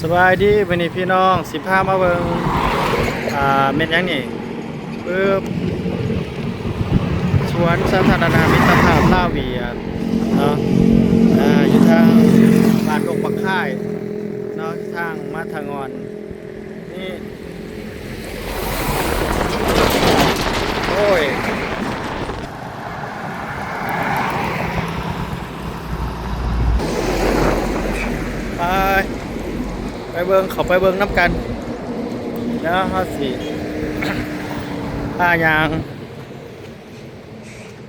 ສະບາຍດີ ມື້ນີ້ພີ່ນ້ອງຊິພາມາເບິ່ງ ອ່າ ແມ່ນຫຍັງນີ້ ປຶບ ສວນສາທາລະນະມິດຕະພາບລາວຫວຽດເນາະ ອ່າ ຢູ່ທາງບ້ານດົງບັກຄາຍເນາະ ທາງມາທາງອອນນີ້ ໂອ້ຍ. ໄປ ໄປເບິ່ງ ເຂົ້າໄປເບິ່ງນຳກັນ ແລ້ວເຮົາຊິ ພາຍ່າງ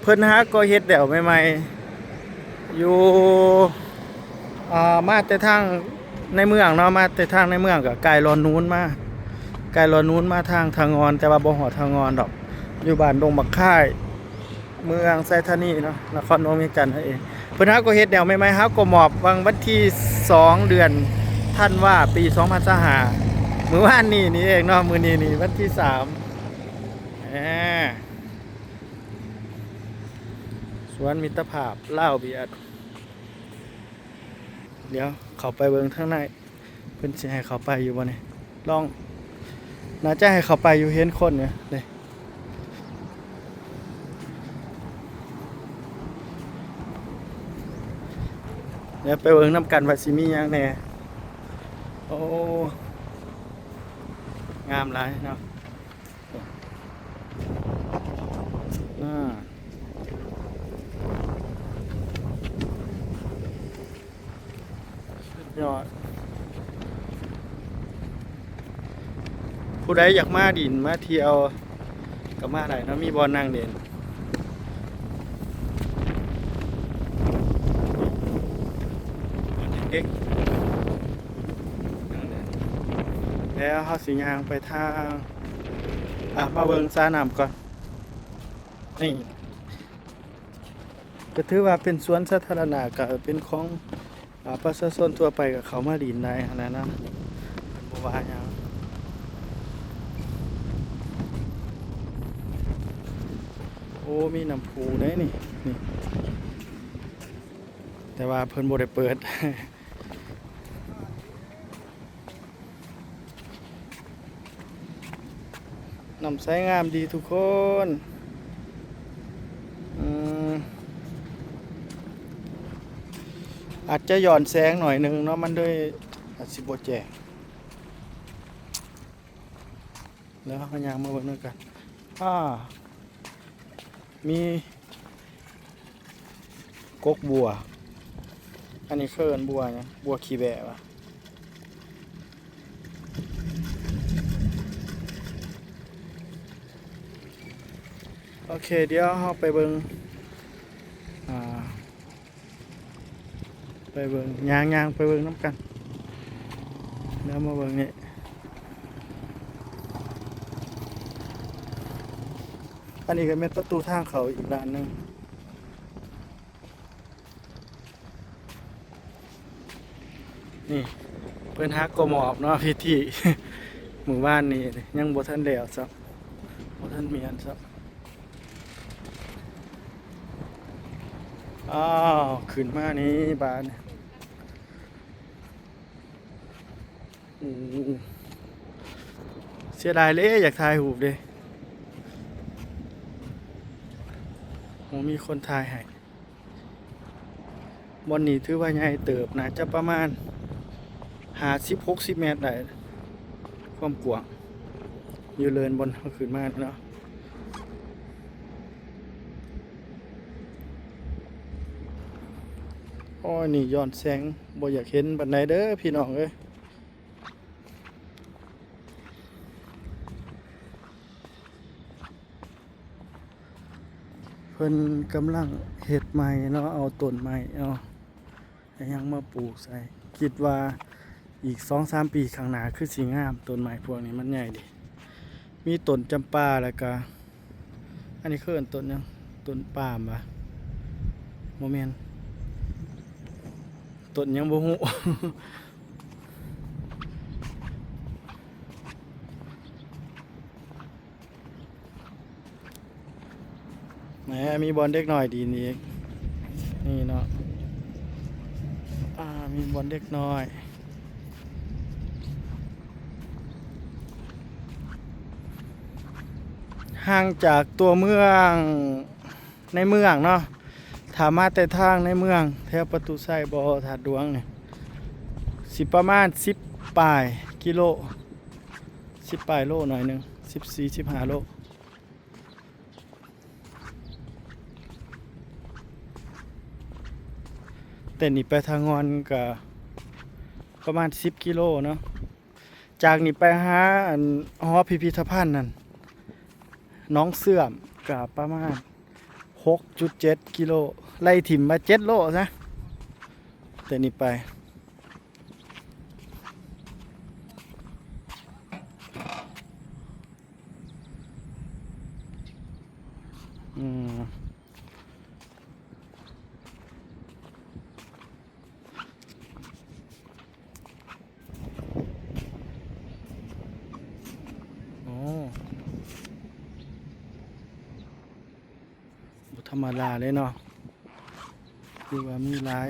ເພິ່ນຫາກໍເຮັດແລ້ວໃໝ່ໆ ຢູ່ ອ່າ ມາແຕ່ທາງໃນເມືອງເນາະ ມາແຕ່ທາງໃນເມືອງ ກໍກາຍລອນນູນມາ ກາຍລອນນູນມາທາງທາງອອນ ແຕ່ວ່າບໍ່ຮອດທາງອອນດອກ ຢູ່ບ້ານດົງບັກຄາຍ ເມືອງໄຊທານີເນາະ ນະຄອນຫຼວງວຽງຈັນນັ້ນເອງ. ເພິ່ນຫາກໍເຮັດແນວໃໝ່ໆ ຫາກໍມອບຫວ່າງວັນທີສອງ ເດືອນທັນວາ ປີສອງພັນຊາວຫ້າ ມື້ວານນີ້ນີ້ເອງເນາະ ມື້ນີ້ນີ້ວັນທີສາມ ອາ ສວນມິດຕະພາບລາວຫວຽດ. ດຽວເຂົ້າໄປເບິ່ງທາງໃນ ເພິ່ນຊິໃຫ້ເຂົ້າໄປຢູ່ບໍ່ນີ້ ລອງ ໜ້າຈະໃຫ້ເຂົ້າໄປຢູ່ ເຫັນຄົນຢູ່ເດ້. ດຽວໄປເບິ່ງນຳກັນວ່າຊິມີຫຍັງແດ່. ໂອ້ ງາມຫຼາຍເນາະ. ອາ ສຸດຍອດ ຜູ້ໃດຢາກມາດິນມາທ່ຽວກໍມາໄດ້ເນາະ ມີບ່ອນນັ່ງຫຼິ້ນ ເດັກ ແລ້ວເຮົາຊິຍ່າງໄປທາງ ອ່ະ ມາເບິ່ງສານ້ຳກ່ອນ. ນີ້ກໍຖືວ່າເປັນສວນສາທາລະນະ ກໍເປັນຂອງ ອ່າ ປະຊາຊົນທົ່ວໄປກໍເຂົ້າມາຫຼິ້ນໄດ້ຫັ້ນນະ ເພິ່ນບໍ່ວ່າຫຍັງ. ໂອ້ ມີນ້ຳພຸໄດ໋ນີ້ ນີ້ ແຕ່ວ່າເພິ່ນບໍ່ໄດ້ເປີດ. ນ້ຳໃສງາມດີທຸກຄົນ. ອືມ ອາດຈະຍ້ອນແສງໜ້ອຍໜຶ່ງເນາະ ມັນເລີຍອາດຊິບໍ່ແຈ້ງ. ແລ້ວເຮົາກໍຍ່າງມາເບິ່ງນຳກັນ. ອາ ມີກົກບົວ. ອັນນີ້ເຂົາເອີ້ນບົວຫຍັງ? ບົວຂີ້ແບ້ຫວາ? ໂອເຄ ດຽວເຮົາໄປເບິ່ງ ອ່າ ໄປເບິ່ງ ຍ່າງໆ ໄປເບິ່ງນຳກັນ. ແລ້ວມາເບິ່ງນີ້ ອັນນີ້ກໍແມ່ນປະຕູທາງເຂົ້າອີກດ້ານໜຶ່ງ. ນີ້ ເພິ່ນຫາກໍມອບເນາະ ພິທີ ມື້ວານນີ້ ຍັງບໍ່ທັນແລ້ວຊ້ຳ ບໍ່ທັນມ້ຽນຊ້ຳ. ອ້າວ ຂຶ້ນມານີ້ບາດນີ້ ໂອ້ ເສຍດາຍເລີຍ ຢາກຖ່າຍຮູບເດ້ ບໍ່ມີຄົນຖ່າຍໃຫ້. ບ່ອນນີ້ຖືວ່າໃຫຍ່ເຕີບ ໜ້າຈະປະມານຫ້າສິບ ຫົກສິບແມັດໄດ້ ຄວາມກວ້າງ ຢູ່ເລີນບ່ອນເຮົາຂຶ້ນມານີ້ເນາະ. ໂອ້ຍ ນີ້ຍ້ອນແສງ ບໍ່ຢາກເຫັນປານໃດເດີພີ່ນ້ອງເອີຍ. ເພິ່ນກຳລັງເຮັດໃໝ່ເນາະ ເອົາຕົ້ນໄມ້ ເອົາຫຍັງມາປູກໃສ່. ຄິດວ່າອີກສອງສາມປີຂ້າງໜ້າຄືຊິງາມ ຕົ້ນໄມ້ພວກນີ້ມັນໃຫຍ່ດີ. ມີຕົ້ນຈຳປາ ແລ້ວກະ ອັນນີ້ເຂົາເອີ້ນຕົ້ນຫຍັງ? ຕົ້ນປາມຫວາ? ບໍ່ແມ່ນ ຕົ້ນຫຍັງບໍ່ຮູ້. ແໝ ມີບ່ອນເດັກນ້ອຍດີນອີກ ນີ້ເນາະ. ອ່າ ມີບ່ອນເດັກນ້ອຍ ຫ່າງຈາກຕົວເມືອງ ໃນເມືອງເນາະ ຖ້າມາແຕ່ທາງໃນເມືອງ ແຖວປະຕູໄຊ ບໍ່ ທາດຫຼວງນີ້ ຊິປະມານສິບປາຍກິໂລ ສິບປາຍໂລໜ້ອຍໜຶ່ງ ສິບສີ່ ສິບຫ້າໂລ. ແຕ່ນີ້ໄປທ່າງ່ອນກະປະມານສິບກິໂລເນາະ. ຈາກນີ້ໄປຫາອັນຫໍພິພິທະພັນນັ້ນ ໜອງເຊື່ອມ ກະປະມານຫົກຈຸດເຈັດກິໂລ ໄລ່ຖິ້ມວ່າເຈັດໂລຊະ ແຕ່ນີ້ໄປ. ອືມ ໂອ້ ບໍ່ທຳມະດາເລີຍເນາະ ຄືວ່າມີຫຼາຍ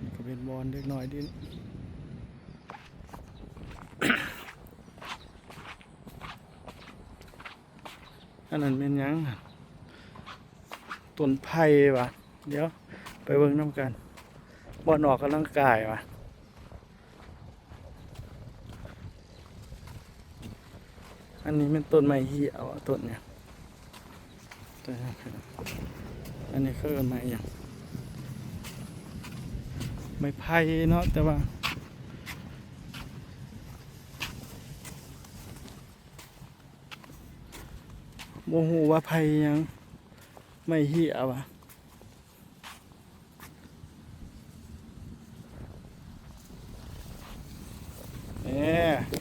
ນີ້ກະເປັນບ່ອນເດັກນ້ອຍຫຼິ້ນ. ອັນນັ້ນແມ່ນຫຍັງ? ຕົ້ນໄຜ່ຫວາ? ດຽວໄປເບິ່ງນຳກັນ. ບ່ອນອອກກຳລັງກາຍຫວາ? ອັນນີ້ແມ່ນຕົ້ນໄມ້ເຫ້ຍຫວາ? ຕົ້ນຫຍັງ? ອັນນີ້ເຂົາເອີ້ນໄມ້ຫຍັງ? ໄມ້ໄຜ່ເນາະ ແຕ່ວ່າ ບໍ່ຮູ້ວ່າໄຜ່ຫຍັງ ໄມ້ເຫ້ຍຫວາ? ແນ່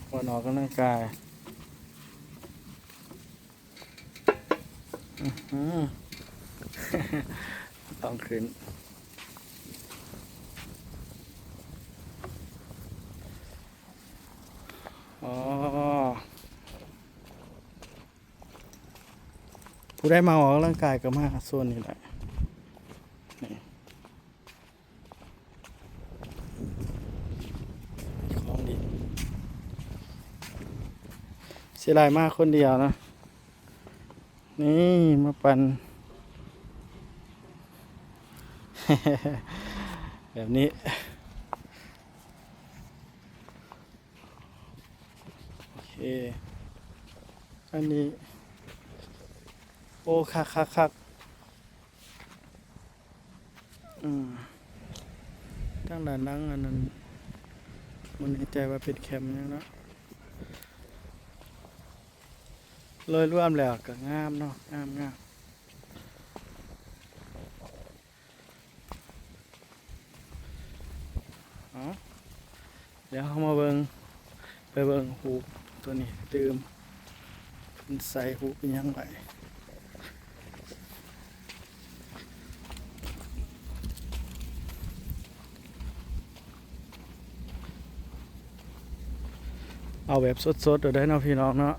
ບ່ອນອອກກຳລັງກາຍ ອື ຕ້ອງຂຶ້ນ ອໍ. ຜູ້ໃດມາອອກກຳລັງກາຍກະມາໂຊນນີ້ແຫຼະ ນີ້ ຂອງດີ ເສຍດາຍມາຄົນດຽວນະ ນີ້ມາປັ່ນ ແບບນີ້. ໂອເຄ ອັນນີ້ ໂອ້ ຄັກໆໆ ອືມ ທາງດ້ານຫຼັງອັນນັ້ນ ບໍ່ແນ່ໃຈວ່າເປັນແຄມຫຍັງເນາະ ໂດຍລວມແລ້ວກະງາມເນາະ ງາມໆ. ເອົາ ດຽວເຮົາມາເບິ່ງ ໄປເບິ່ງຮູບໂຕນີ້ຕື່ມ ເພິ່ນໃສ່ຮູບອີ່ຫຍັງໄວ້ ເອົາແບບສົດໆ ເອົາໄດ້ເນາະ ພີ່ນ້ອງເນາະ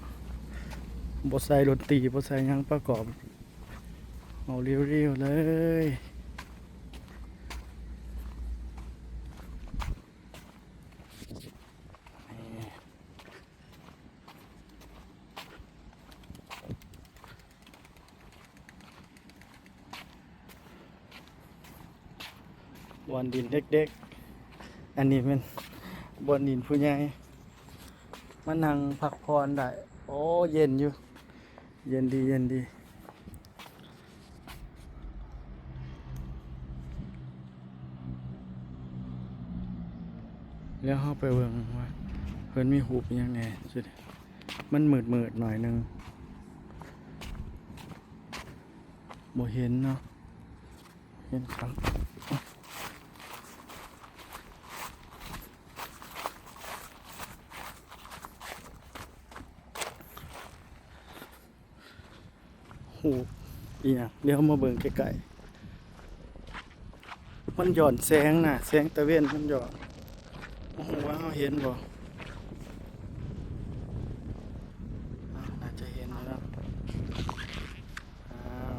ບໍ່ໃສ່ດົນຕີ ບໍ່ໃສ່ຫຍັງປະກອບ. ເອົາລຽວໆເລີຍ ບ່ອນດິນເດັກໆ ອັນນີ້ແມ່ນບ່ອນດິນຜູ້ໃຫຍ່ ມານັ່ງພັກຜ່ອນໄດ້ ໂອ້ ເຢັນຢູ່ ເຢັນດີ ເຢັນດີ. ແລ້ວເຮົາໄປເບິ່ງວ່າເພິ່ນມີຮູບອີ່ຫຍັງແດ່ ມັນມືດໆໜ້ອຍໜຶ່ງ ບໍ່ເຫັນເນາະ ເຫັນຄັກ. ຮູບອີ່ຫຍັງ ດຽວເຮົາມາເບິ່ງໃກ້ໆ ມັນຍ້ອນແສງນະ ແສງຕາເວັນມັນຍ້ອນ ບໍ່ຮູ້ວ່າເຮົາເຫັນບໍ່ ອາ ໜ້າຈະເຫັນຢູ່ເນາະ ອາ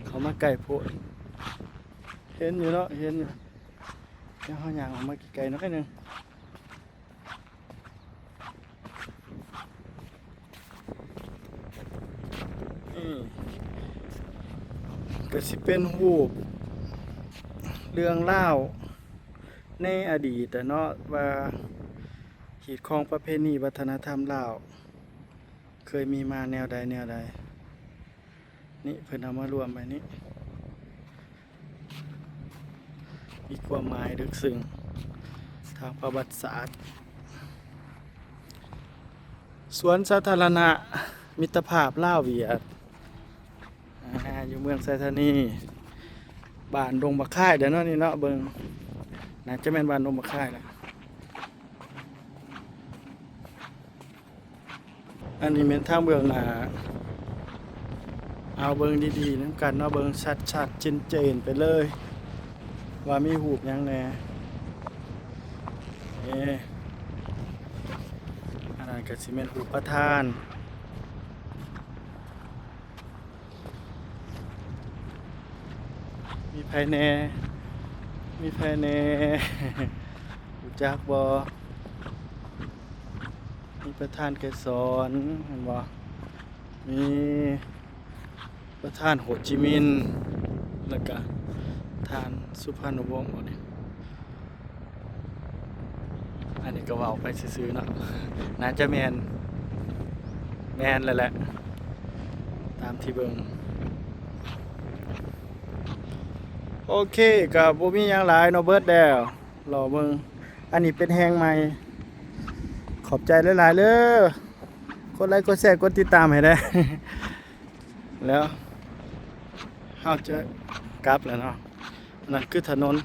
ເຂົ້າມາໃກ້ໂພດ ເຫັນຢູ່ເນາະ ເຫັນຢູ່. ດຽວເຮົາຍ່າງອອກມາໃກ້ໆໜ້ອຍໜຶ່ງ. ນີ້ກໍຊິເປັນຮູບເລື່ອງລາວໃນອະດີດແຫຼະເນາະ ວ່າຮີດຄອງປະເພນີວັດທະນະທຳລາວ ເຄີຍມີມາແນວໃດແນວໃດ. ນີ້ເພິ່ນເອົາມາລວມໄວ້ນີ້ ມີຄວາມໝາຍເລິກເຊິ່ງທາງປະຫວັດສາດ. ສວນສາທາລະນະມິດຕະພາບລາວຫວຽດ ອາ ຢູ່ເມືອງໄຊທານີ ບ້ານດົງບັກຄາຍເດ້ເນາະ ນີ້ເນາະ ເບິ່ງ ໜ້າຈະແມ່ນບ້ານດົງບັກຄາຍລະ. ອັນນີ້ແມ່ນທາງເບື້ອງໜ້າ ເອົາເບິ່ງດີໆນຳກັນເນາະ ເບິ່ງຊັດໆເຈນໆໄປເລີຍ ວ່າມີຮູບຫຍັງແດ່. ເອີ ອັນນັ້ນກໍຊິແມ່ນຮູບປະທານ. ມີໃຜແດ່? ມີໃຜແດ່? ຮູ້ຈັກບໍ່? ມີປະທານໄກສອນ ເຫັນບໍ່? ມີປະທານໂຫຈິມິນ ແລ້ວກະທ່ານສຸພານຸວົງບໍນີ້? ອັນນີ້ກໍເວົ້າໄປຊື່ໆເນາະ ໜ້າຈະແມ່ນ ແມ່ນແລ້ວແຫຼະ ຕາມທີ່ເບິ່ງ. ໂອເຄ ກໍບໍ່ມີຫຍັງຫຼາຍເນາະ ເບິດແລ້ວ ລໍເບິ່ງ. ອັນນີ້ເປັນແຫ່ງໃໝ່ ຂອບໃຈຫຼາຍໆເດີ ກົດໄລ ກົດແຊ ກົດຕິດຕາມໃຫ້ແດ່. ແລ້ວເຮົາຈະກັບແລ້ວເນາະ. ອັນນັ້ນຄືຖະໜົນ